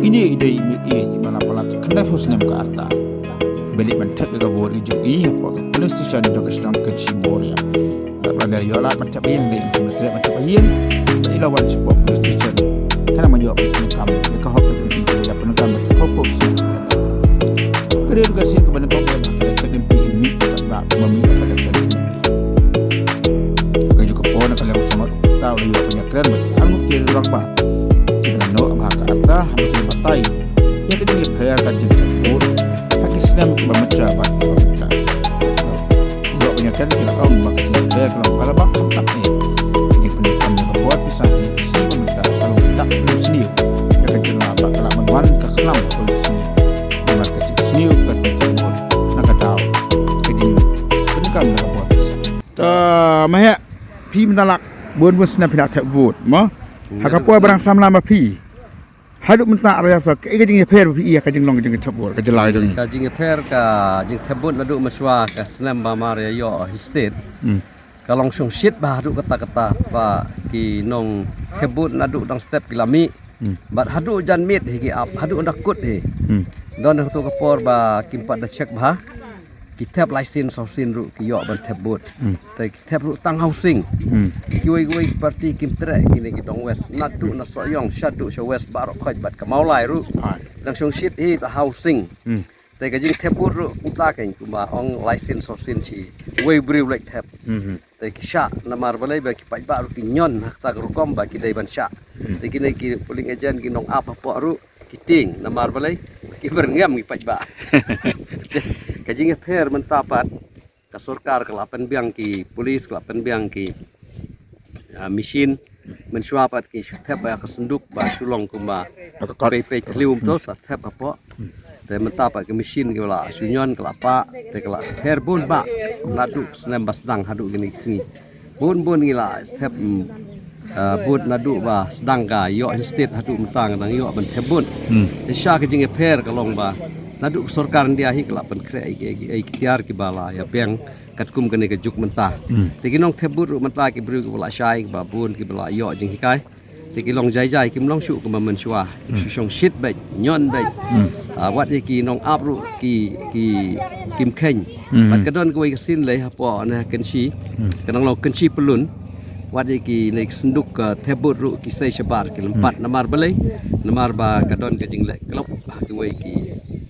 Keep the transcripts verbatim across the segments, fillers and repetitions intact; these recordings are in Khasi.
Ine i dei i mei ïeit iba la palat khyndai phew snem ka rta. Iba leit ban thep ïa ka vote jong i hapoh ka polling station jong ka shnong Kynshi Mawria. Bad lada ïoh lad ban thep ïa i, lada ïoh lad ban thep ïa i, ba i la wan shapoh polling station, khnang ban ïoh ban pyndonkam ïa ka hok ka jong i kaba i la pyndonkam ïa ka hok ka shisien. Ka dei ruh ka sien kaba nyngkong kaba ka election M P hynnin ka dei ba ma mih ka election M P. Ka juk ka por na ka liang u samla u ta u la ïoh ban ïakren bad arngut ki rangbah kiba la noh ha ka rta, haba ki batai ïa ka jingïapher ka jingthep vote ha ki snem kiba mynta bad kiba mynta. Ïoh ban ïakren ki la ong ba ka jingïapher ka long ba la bak khamtam eh. Ki pyndonkam ïa ka bor pisa ki sngi ba mynta ka long dak hynriew snem ïa ka jylla ba ka la ban wan ka khlam ka snem. Namar ka jingsniew ka jingthep vote na ka daw ka jingpyndonkam ïa ka bor pisa. Ta ma heh, phi mynta la bun bun snem phi la thep vote mo. Ha ka por ba dang samla ma phi, haduh mynta ar hajar saw, kaei ka jingïapher ba phi ïohi ïa ka jinglong ka jingthep vote ka jylla ka jong ngi? Ka jingïapher ka jingthep vote naduh mynshuwa ka snem ba mar ïa ïoh Hill State. Hmm. Ka long shongshit bha haduh katta katta ba ki nongthep vote naduh dang step ki la mih. Hmm. Bad haduh janmiet hi ki ap, haduh da kut hi. Hmm. Don ha kato ka por ba kim pat da check bha. Ki thep lai sien saw sien ruh ki ïoh ban thep vote. Hmm. Te ki thep ruh tang housing. Hmm. Kiwei kiwei ki party kim treh kine ki dong West. Naduh na Sohiong shaduh sha West baroh khoit bad ka Mawlai ruh. Ai. Dang shongshit hi ta housing. Hmm. Te ka jingthep vote ruh kumta kein kumba ong lai sien saw sien shi. Wei briew leit thep. Hmm. Te ki shah namar balei ba ki paidbah ruh ki ñion ha kata ka rukom ba ki dei ban shah. Hmm. Te kine ki polling agent ki nong ap hapoh ruh ki tieng namar balei ki byrngem ki paidbah. Te ka jingïapher mynta pat ka sorkar ka la pynbiang ki police, ka la pynbiang ki, ah, machine. Mynshuwa pat ki shu thep ïa ka synduk ba shu long kumba pei pei thliew to sa thep hapoh. Te mynta pat ka machine ki la shu ñion ka la pah, te ka la pher bun bah naduh snem ba sdang haduh kine ki sngi. Bun bun ngi la thep, mm, ah, vote naduh ba sdang ka ïoh Hill State haduh mynta nga dang ïoh ban thep vote. Hmm. Te sha ka jingïapher ka long ba naduh ka sorkar India hi ka la pynkhreh ïa ki, ïa ki, ïa ki tiar kiba la ïa biang katkum kane ka juk mynta. Hmm. Te ki nongthep vote ruh mynta ki briew kiba la shai kiba bun kiba la ïoh jinghikai. Te ki long jai jai kim long shuh kumba mynshuwa. Hmm. Shu shongshit beit, ñion beit. Hmm. Ah, wat ïa ki nong ap ruh ki, ki kim kheiñ. Hmm. Bad ka don kawei ka sien lei hapoh na Kynshi. Hmm. Ka nang long Kynshi Pyllun. Wat ïa kine ki synduk ka thep vote ruh ki sei shabar ki lympat. Hmm. Namar balei? Namar ba ka don ka jingleh klop ha kiwei ki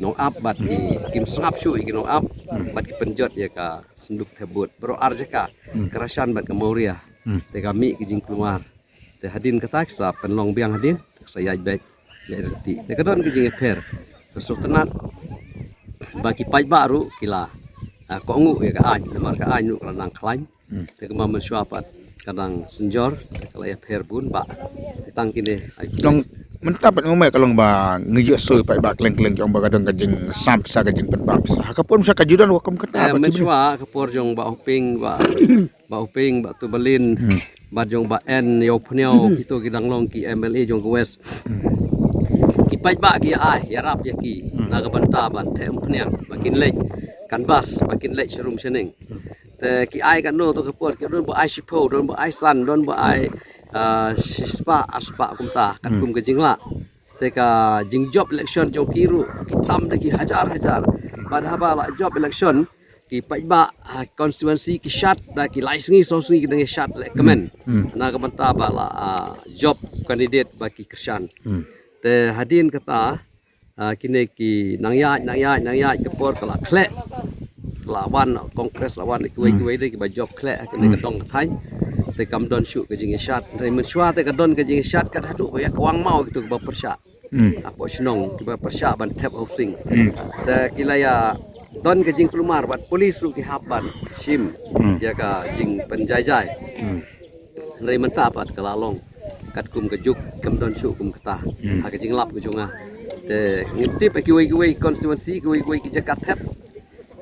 nong ap bad ki kim sngap shuh ïa ki nong ap. Hmm. Bad ki pynjot ïa ka synduk thep vote. Baroh ar jaka. Hmm. Ka Rashan bad ka Mawria. Hmm. Te ka mih ka jingkulmar. Te hadien kata ki sa pynlong biang hadien, te ki sa ïaid beit, ïaid ryntih. Te ka don ka jingïapher. Te sngewtynnat ba ki paidbah ruh ki la, ah, kohnguh ïa ka aiñ, namar ka aiñ ruh ka la nang khlaiñ. Hmm. Te kumba mynshuwa pat ka dang synjor, te ka la ïapher bun bah. Te tang kine, ai, long mynta pat nga mut ka long ba ngi ju soi paidbah kylleng kylleng ki ong ba ka don ka jingsam pisa, ka jingpynbam pisa. Ha ka por mynshwa ka ju don rukom kata. Eh, ba ki mynshwa ka por jong Bah Hoping, Bah Bah Hoping, Bah Tubalin, hmm, bad jong Bah N Ïawphniaw, hmm, kito ki dang long ki M L A jong ka West. Hmm. Ki paidbah ki ai ïarap ïa ki, hmm, na ka bynta ban theh umphniang ba kin leit canvass, ba kin leit sharum shaneng. Hmm. Te ki ai katno to ka por, ki don ba ai shiphew, don ba ai san, don ba ai, ah, shispah, arspah kumta, katkum, hmm, ka jinglah. Te ka jingjop election jong ki ruh ki tam da ki hajar hajar. Bad haba la jop election ki paidbah ha constituency ki shad da ki lai sngi saw sngi ki dang ïa shad leh kmen. Hmm. Hmm. Na ka bynta ba la, ah, jop candidate ba ki kyrshan. Hmm. Te hadien kata, ah, kine ki nang ïaid, nang ïaid, nang ïaid ka por ka la khleh. La wan Congress, la wan kiwei, hmm, kiwei de kiba jop khleh ha kine, hmm, ka dong ka thaiñ. Te kam don shuh ka jingïashad. Hynrei mynshuwa te ka don ka jingïashad kat haduh ba ïa kwang maw kito kiba pyrshah. Hmm. Hapoh shnong kiba pyrshah ban thep housing. Hmm. Te ki la ïa don ka jingkulmar bad police ruh ki hap ban shim, hmm, ïa ka jingpynjaijai. Hmm. Hynrei mynta pat ka la long katkum ka juk, kam don shuh kum kata. Hmm. Ha ka jinglap ka jong nga. Te ngim tip ha kiwei kiwei constituency, kiwei kiwei ki jaka thep.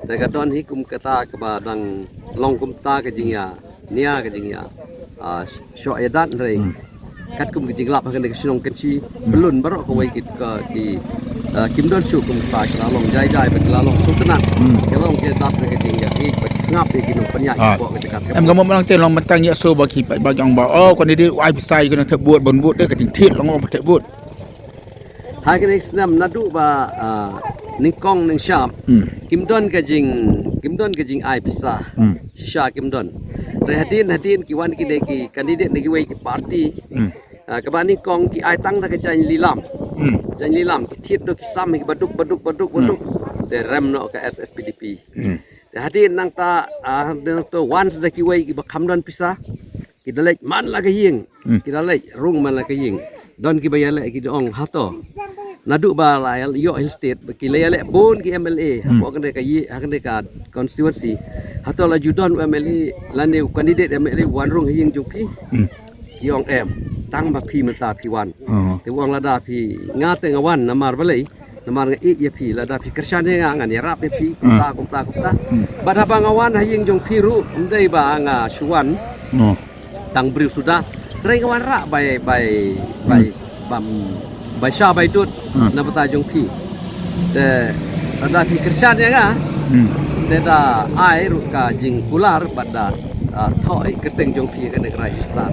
Te ka don hi kum kata kaba dang long kumta ka jingïa nia, ka jingïa, ah, shoh ïa dat, hynrei, hmm, katkum ka jinglap ha kane ka shnong Kynshi, hmm, Pyllun baroh kawei ki, ka, ki, ah, kim don shuh kum kata, ki la long jai jai bad ki la long sngewtynnat. Hmm. Ki la long ki dap da ka jingïa ïeit bad ki sngap ïa ki nongpynïaid, ah, hapoh ka jaka thep. Em, ka mut mynta te long mynta ngi ïa shu ba ki paidbah ki ong ba, oh, kane dei u ai pisa ïa ki nongthep vote ban vote, te ka jingthied long ong ban thep vote. Ha kine ki snem naduh ba, ah, nyngkong nyngshap, hmm, kim don ka jing, kim don ka jingai pisa. Hmm. Shisha kim don. Te hadien hadien ki wan kine ki candidate na kiwei ki party. Hmm. Ah, kaba nyngkong ki ai tang da ka jaiñ lilam. Hmm. Jaiñ lilam ki thied noh ki sam hi baduk baduk baduk baduk. Hmm. Te rem noh ka S S P D P. Hmm. Te hadien nangta, ah, nangta wan sa da kiwei kiba kham don pisa. Ki da leit man la ka ïing. Hmm. Ki da leit rung man la ka ïing. Don kiba ïaleh ki da ong hato. Naduh ba la ïoh Hill State ba ki la ïaleh bun ki M L A. Hmm. Hapoh kane ka ïing, ha kane ka constituency. Hato la ju don u M L A lane u candidate M L A wan rung ha ïing jong phi. Hmm. Ki ong em. Tang ba phi mynta phi wan. Oh. Te u ong lada phi, nga te nga wan namar balei. Namar nga ïeit ïa phi, lada phi kyrshan ïa nga ngan ïarap ïa phi, kumta, hmm, kumta, kumta. Hmm. Bad haba nga wan ha ïing jong phi ruh, ym dei ba nga shu wan. Oh. Tang briew suda. Hynrei nga wanrah bai, bai, bai, hmm, bam, bai sha bai dud, hmm, na bynta jong phi. Te lada phi kyrshan ïa nga. Hmm. Te da ai ruh ka jingkular bad da, ah, thoh ïa ka kyrteng jong phi ha kane ka register.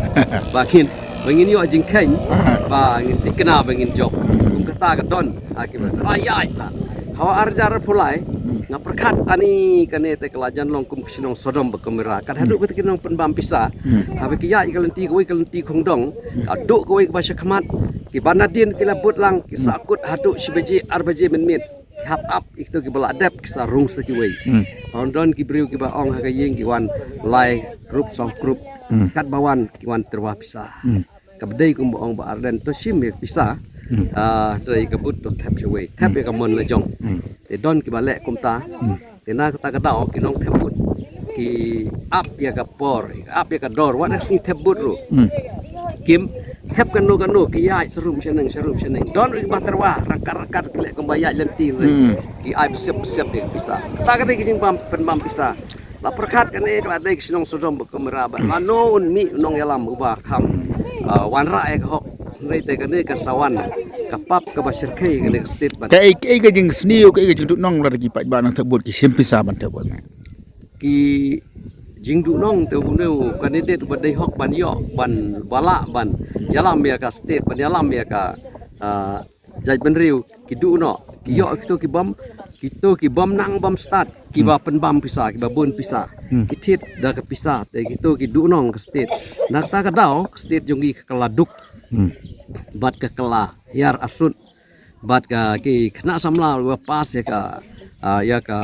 Ba ngin, ba ngin ïoh jingkheiñ, ah, ba ngin thikna ba ngin jop. Hmm. Kum kata ka don. Ha, kiba trai ïaid ta. Hawa ar hajar arphew lai, hmm, nga pyrkhat ani kane te ka la jan long kum ka shnong Sodom bad Gomorrah. Kat haduh, hmm, kata ki nongpynbam pisa. Hmm. Haba ki ïaid ka lynti kawei ka lynti khongdong. Hmm. Haduh kawei kaba shakhmat. Kiba nadien ki la bud lang, ki, hmm, sahkut haduh shi baje ar baje mynmiet. Hap ap ïa kito kiba la dep ki sa rung sa kiwei. Hmm. Ong don ki briew kiba ong ha ka ïing ki wan lai group saw group. Hmm. Katba wan ki wan tyrwa pisa. Hmm. Kaba dei kumba ong Bah Ardent to shim ïa ka pisa. Hmm. Ah, trai ka bud to thep shawei. Thep, hmm, ïa ka mon la jong. Hmm. Te don kiba leh kumta. Hmm. Te na kata ka daw ki nong thep bud ki ap ïa ka por, ap ïa ka dor. Wat na ka sngi thep bud ruh. Hmm. Kim thep kano kano ki ïaid sharum shaneng, sharum shaneng. Don ruh kiba tyrwa, rangkat rangkat ki leh kumba ïaid lynti ruh. Hmm. Ki ai bsep bsep ïa ka pisa. Kata ka dei ka jingbam pynbam pisa. La pyrkhat kane ka la dei ka shnong Sodom bad Gomorrah bad, hmm, lano un mih u nongïalam uba kham, ah, wanrah ïa ka hok. Hynrei te kane kan sa wan ka pap kaba shyrkhei kane ka state bad. Kaei, kaei ka jingsniew, kaei ka jingduhnong lada ki paidbah nang thep bud ki shim pisa ban thep bud. Ki jingduhnong te une u candidate uba dei hok ban ïoh, ban, ba lah ban ïalam ïa ka state, ban ïalam ïa ka, ah, jaitbynriew, ki duh noh, ki, hmm, ïoh kito ki bym, kito ki bym nang bym stad, kiba, hmm, pynbam pisa, kiba bun pisa. Hmm. Ki thied da ka pisa, te kito ki duhnong ka state. Na kata ka daw, ka state jong ngi ka la duk. Hmm. Bad ka la hiar arsut. Bad ka ki khynnah samla ruh ba pass ïa ka, ah, ïa ka,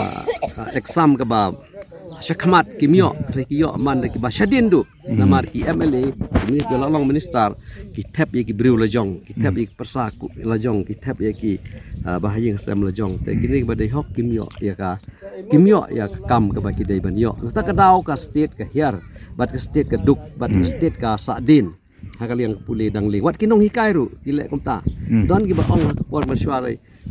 ah, exam kaba shakhmat kim ïoh, hynrei ki ïoh man da kiba shadien duh. Hmm. Namar ki M L A, ki la long minister, ki thep ïa ki briew la jong, ki thep, hmm, ïa ki pyrsa ku la jong, ki thep ïa ki, ah, ba ha ïing sem la jong. Te kine kiba dei hok kim ïoh ïa ka, kim ïoh ïa ka kam kaba ki dei ban ïoh. Kata ka daw ka state ka hiar, bad ka state ka duk, bad ka, hmm, state ka sahdien. Ha ka liang ka pule dang lieng. Wat ki nonghikai ruh ki leh kumta. Hmm. Don kiba ong ha ka por mynshuwa,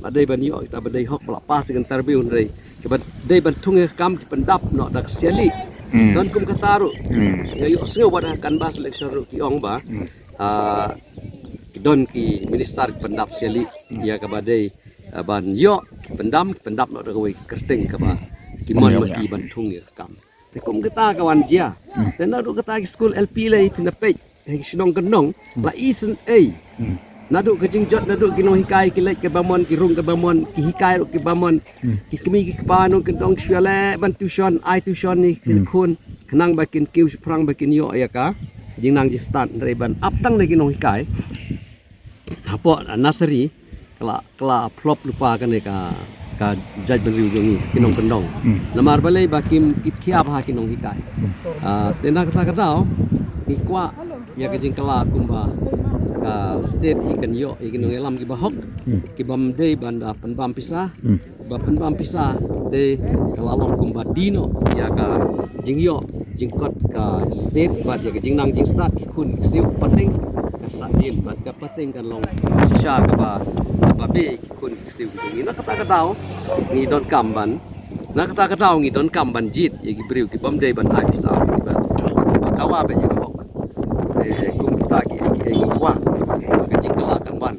ba dei ban ïoh kita ba dei hok ba la pass ïa ka interview, hynrei kiba dei ban thung ïa ka kam ki pyndap noh da ka siali. Hmm. Don kum kata ruh. Hmm. Nga ïohsngew wat ha ka canvass election ruh ki ong ba, hmm, ah, ki don ki minister ki pyndap siali, hmm, ïa kaba dei, ah, ban ïoh ki pyndam, ki pyndap noh da kawei ka kyrteng kaba, hmm, ki mon, ïa, ma, ïa, ki ban thung ïa ka kam. Te kum kata ka wan jia. Hmm. Te naduh kata ki skul L P lei phin da peit ha ki shnong kyndong, hmm, la isynei. Hmm. Naduh ka jingjot, naduh ki nonghikai ki leit kiba mon, ki rung kiba mon, ki hikai ruh kiba mon. Hmm. Ki kmie ki kpa nongkyndong ki shu ïaleh ban tuition, ai tuition ïa ki, hmm, khun, khnang ba kin kiew shaphrang ba kin ïoh ïa ka jingnang jingstad, hynrei ban ap tang da ki nonghikai. Hapoh nursery ka la, ka la flop lypa kane ka, ka jaitbynriew jong ngi ki nongkyndong. Hmm. Namar balei? Ba kim, kim khia bha ki nonghikai. Hmm. Ah, te na kata ka daw ngi kwah ïa ka jingkylla kumba ka state hi kan ïoh ïa ki nongïalam kiba hok, hmm, kibym dei ban da pynbam pisa. Hmm. Ba pynbam pisa te ka la long kumba die noh ïa ka jingïoh jingkot ka state bad ïa ka jingnang jingstad ki khun ki ksiew, pateng ka sahdien bad ka pateng kan long shisha kaba, kaba beh ki khun ki ksiew ki jong ngi. Na kata ka daw ngi donkam ban, na kata ka daw ngi donkam ban jied ïa ki briew kibym dei ban ai pisa, kiba, kiba dawa beit ïa ka hok. Te kum kita ki, ki, ki kwah ka jingkylla kan wan.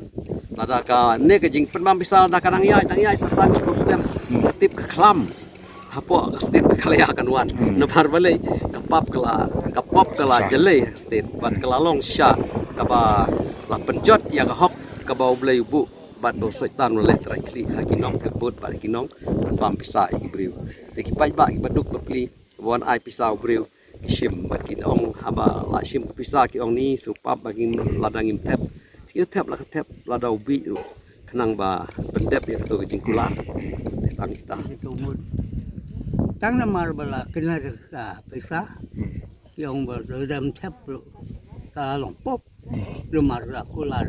Lada kane ka jingpynbam pisa lada ka dang ïaid, dang ïaid sa san shiphew snem, hmm, ka tip ka khlam hapoh ka state Meghalaya kan wan. Hmm. Namar balei? Ka pap ka la, ka pap ka la, shisha, jyllei ha ka state bad ka la long shisha kaba la pynjot ïa ka hok kaba U Blei u buh. Bad u Soitan u leh trai khlieh ha ki nongthep vote bad ki nong ban pisa ïa ki briew. Te ki paidbah kiba duk bapli, ba wan ai pisa u briew, ki shim bad ki ong haba la shim pisa ki ong ni shu pap ba ngim, lada ngim thep. Te ki thep la ka thep lada u bih ruh. Khnang ba pyndep ïa kato ka jingkular. Te tang kita. Tang namar ba la kena ka pisa. Ki ong ba lada ym thep ruh ka long pop. Namar la kular.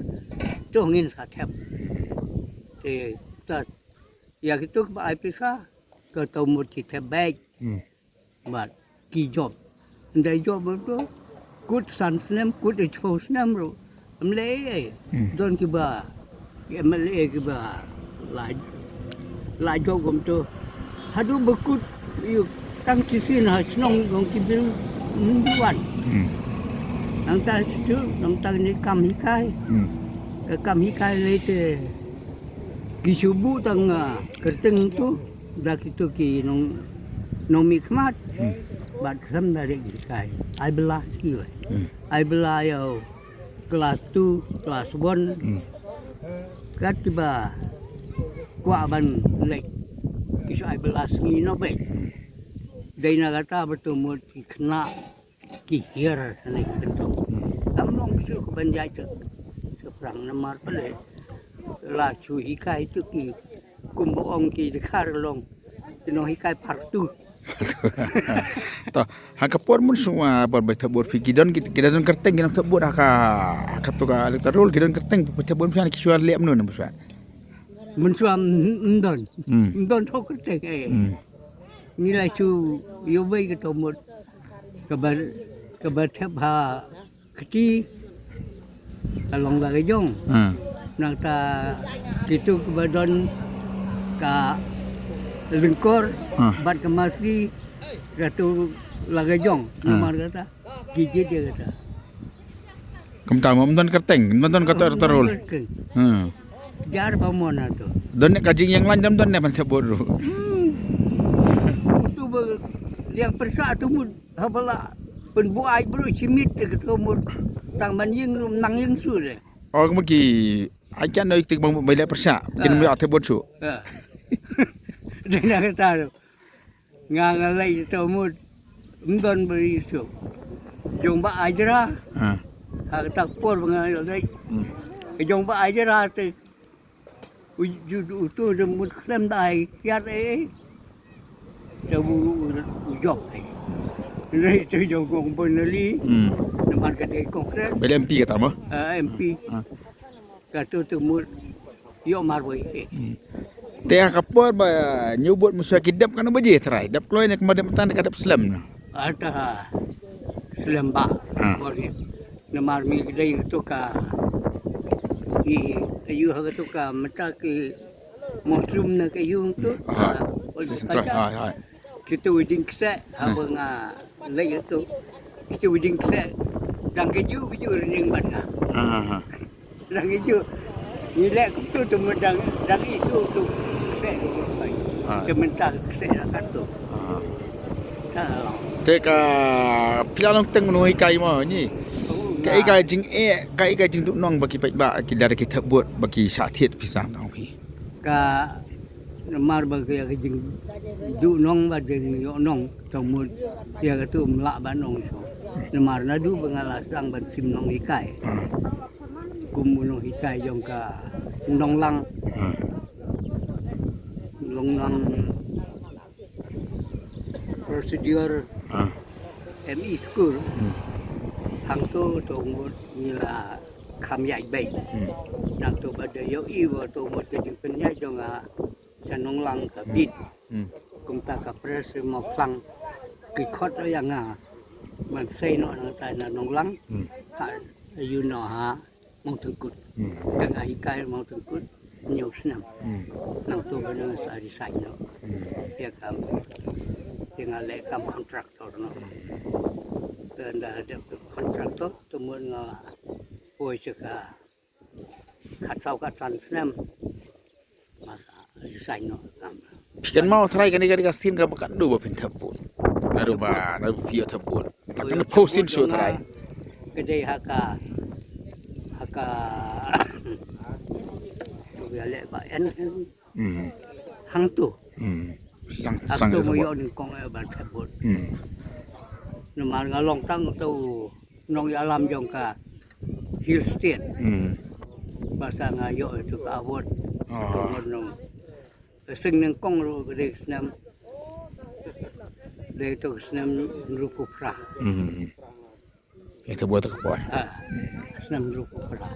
To ngin sa thep. Te ta ïa kitu ba ai pisa, ka to mut ki thep beit. Bad ki jop. Ndai jop ba to kut san snem, kut shiphew snem ruh. Ym leh ei. Don kiba, ki M L A kiba la, la jop kumtu. Haduh ba kut ïa tang shisien ha shnong jong ki briew ym wan. Nangta situ, nangta ne kam hikai. Ka kam hikai lei te ki shu buh tang, ah, kyrteng tu da kitu ki nong, nongmihkhmat. Bad khlem da dei hikai. Ai bylla ki wei. Ai bylla ïa u klas two, klas one. Kat kiba kwah ban leit ki shu ai bylla sngi noh beit. Dei na kata ba to mut ki khynnah ki hiar hangne ki kynthoh. Kam long shuh ka ban ïaid sha, sha phrang namar pale la shu hikai tu ki kumba ong ki dkhar long ki nonghikai partu. To, ha ka por mynshuwa, por ba thep vote phi ki don, ki, ki don kyrteng ki nongthep vote ha ka, ha kato ka electoral roll ki don kyrteng ba thep vote phi ki shuwa leh mynno na ba shuwa. Mynshuwa ym, ym don. Ym don tho kyrteng eh. Ngi la shu ïoh beit kato mut kaba, kaba thep ha kti ka long la ka jong. Nangta kitu kaba don ka lyngkor bad ka masi kato la ka jong. Namar kata ki jied ïa kata. Kumta mo ym don kyrteng, ym don kato electoral roll. Jar ba mo na to. Don ne ka jingïeng lain dam don ne ban thep vote ruh. Tu ba liang pyrsa tu mut haba la pynbuaid bro shimit te kato mut tang ban ïeng ruh nang ïeng shuh de. Oh, mo ki ai kan oi tik bang bai leh pyrsa. Kin mo thep vote shuh. Dei na kata tu. Nga nga leit to mut ym don ba ri suk. Jong ba Ajra. Ha kata por ba nga leit. Jong ba Ajra te u ju u tu de mut khlem da ai kiat eh. Te u u jop eh. Leit to jong kong Bonali. Naman ka te kong kre. Ba M P kata mo? M P. Kato tu mut ïoh marwei. Te ha ka por ba ñiew vote mynshuwa ki dep kano baje trai? Dep kloi ne kumba dep mynta ne ka dep slem na? Ata slem ba. Por ni. Namar mi dei tu ka i ayu ha tu ka mynta ki mushroom na ka yu tu. Season trai. Hai hai. Kitu ding kse haba nga leit tu. Kitu ding kse. Dang kaju kaju rening ban nga. Dang kaju. Ngi leh kumtu tu dang dang isu tu kse. Te mynta kse la kat tu. Te ka phi la long teng nonghikai mo ni. Ka i ka jing e ka i ka jingduh nong ba ki paidbah ki lada ki thep vote ba ki shah thied pisa nong phi. Ka namar ba ka ïa ka jingduh nong bad jingïoh nong. Tang mut ïa katu ym lah ban ong shuh. Namar naduh ba nga la sdang ban shim nonghikai. Kum u nonghikai jong ka Nonglang. Nonglang procedure M E school. Hangto to ngut ngi la kham ïaid beit. Nangto ba da ïohi ba to ngut ka jingpynïaid jong nga sha Nonglang ka bit. Kumta ka press mo khlang ki khot ïa nga ban sei noh nangta na Nonglang. Ha ïu noh ha Mawtyngkut. Ka nga hikai Mawtyngkut hynñiew snem. Nangto ba nga sa resign noh. Ïa kam ïa nga leh kam contractor noh. Te ynda dep contractor te mut nga poi sha ka khatsaw khatsan snem. Nga sa resign noh. Phi kynmaw trai kane ka dei ka sien kaba katno ba phin thep vote. Naduh ba naduh ba phi ïoh thep vote. Kane phew sien shuh trai. Ka dei ha ka ha ka Ïa leh ba en hangto. Hangto mo ïoh nyngkong eh ban thep vote. Namar nga long tang uto u nongïalam jong ka Hill State. Ba sa nga ïoh ïa uto ka award. Uto ngan nong seng nyngkong ruh ka dei ka snem. Dei uto ka snem hynriewphew phra. Ïa thep vote ka por. Ha. Snem hynriewphew phra.